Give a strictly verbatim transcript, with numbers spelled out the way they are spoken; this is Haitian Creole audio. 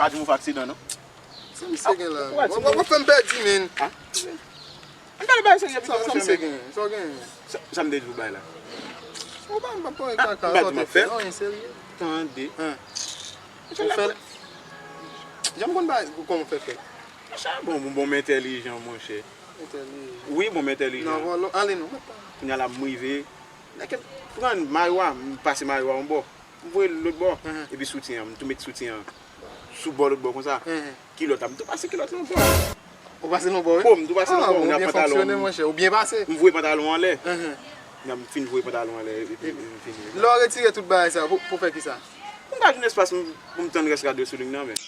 Pa di m ou fè aksidan, non. Sa misye gen la? Ou pa di w, w ap fè m pèdi, men. Ann pale bagay serye pito, monchè, men. Sa misye gen? Sa w gen? Sa, sa m te di w bay la. Ou pa, m pa pale kaka, sa w te fè. Anyen serye. Tande. Ou fè l? Jan m konn bagay, kòman w fè fè? Monchè, bon, bon, bon, m entèlijan, monchè. Entèlijan. Wi, bon, m entèlijan. Nan vòlò, ale non. Kounye a la, m rive. Nèg pran maywa, m pase maywa yon bò. M voye l lòt bò. Epi soutyen an, m tou met soutyen an sou bò lòt bò konsa. Kilòt la, m tou pase kilòt lan bò. Ou pase l yon bò, wi? Bon, m tou pase l yon bò, ou byen fonksyone, monchè. Ou byen pase. M voye pantalon anlè. Nan m fin voye pantalon anlè, epi m vini. Lè w retire tout bagay sa, pou, pou fè ki sa? Pou m ka jwenn espas pou m tann rès radyo sou liy nan, men.